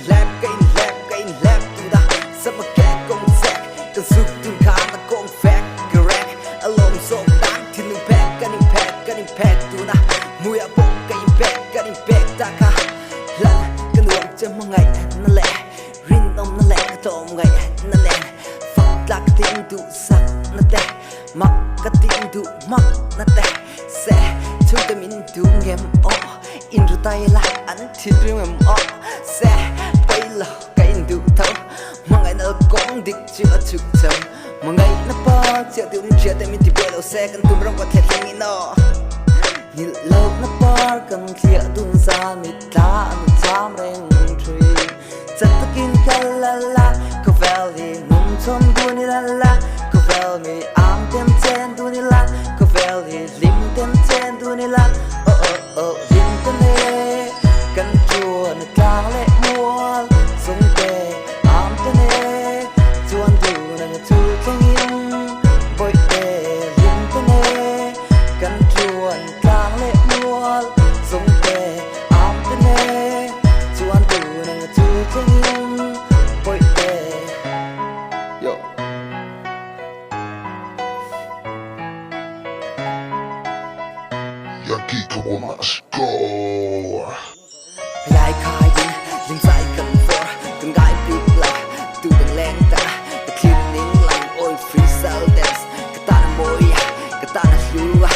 hlep ka in hlep ka in hlep tuna sama ke kong sek kan suk tun khan a kong fek correct alom sok nan thinlung pek kan in pek kan in pek tuna muya pawh ka in pek kan in pek ta kha hlan ka nuam che hmangaih na leh rinawm na leh ka tlawm ngaih na nen fak tlak ka tin duh sak na te mak ka tin duh mak na te se chhungte min duh ngem aw in ru tai la an thinrim em aw se pawi lo ka in duh tho hmangaihna kawng dik chu a chhuk chho hmangaihna par chiah duh in hria te min ti buai lo se kan tum ram ka thlet thleng in aw nghilh lohna par kan thliah dun zan mitthla an cham reng thin chan takin kal la la khawvel hi nung chhawm dun ila la khawvel mi am tem chen dun ila khawvel hi hlim tem chen dun ila oh oh oh hlim ta ne kan chuan tlang leh mual sung te am ta ne chuan dun ang chu thlengin bawih te hlim ta ne kan chuan tlang leh mual sung te am ta ne chuan dun ang chu thlengin bawih te Yo. Yankee come on let's go. Lai khai in lim zai kan for kan ngai bik la tu dang leng ta ka thlir ning lang oi freestyle dance ka tan a mawi a ka tan a hlu a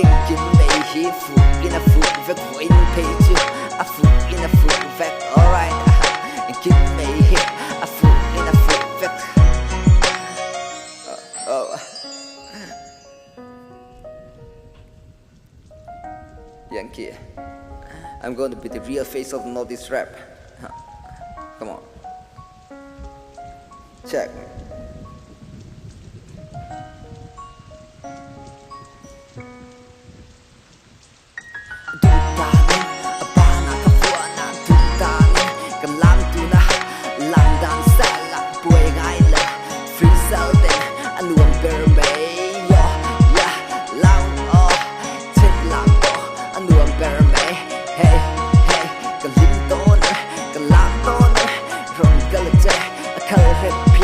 engkim mai hi fu in a fu vek vawiin phei chu a fu in a fu vek alright engkim mai hi a fu in a fu vek oh. Yankee I'm going to be the real face of Northeast rap Come on Check me. Duhtanin a banah ka fuahna Duhtanin kan lam tuna lam dan style ah buai ngai lo Freestyle ten a nuam ber mai Yo yeah lam aw chhet lam pawh a nuam ber mai Hey hey ka hlim tawn e ka lam tawn e rawn kal a che a khal hrep.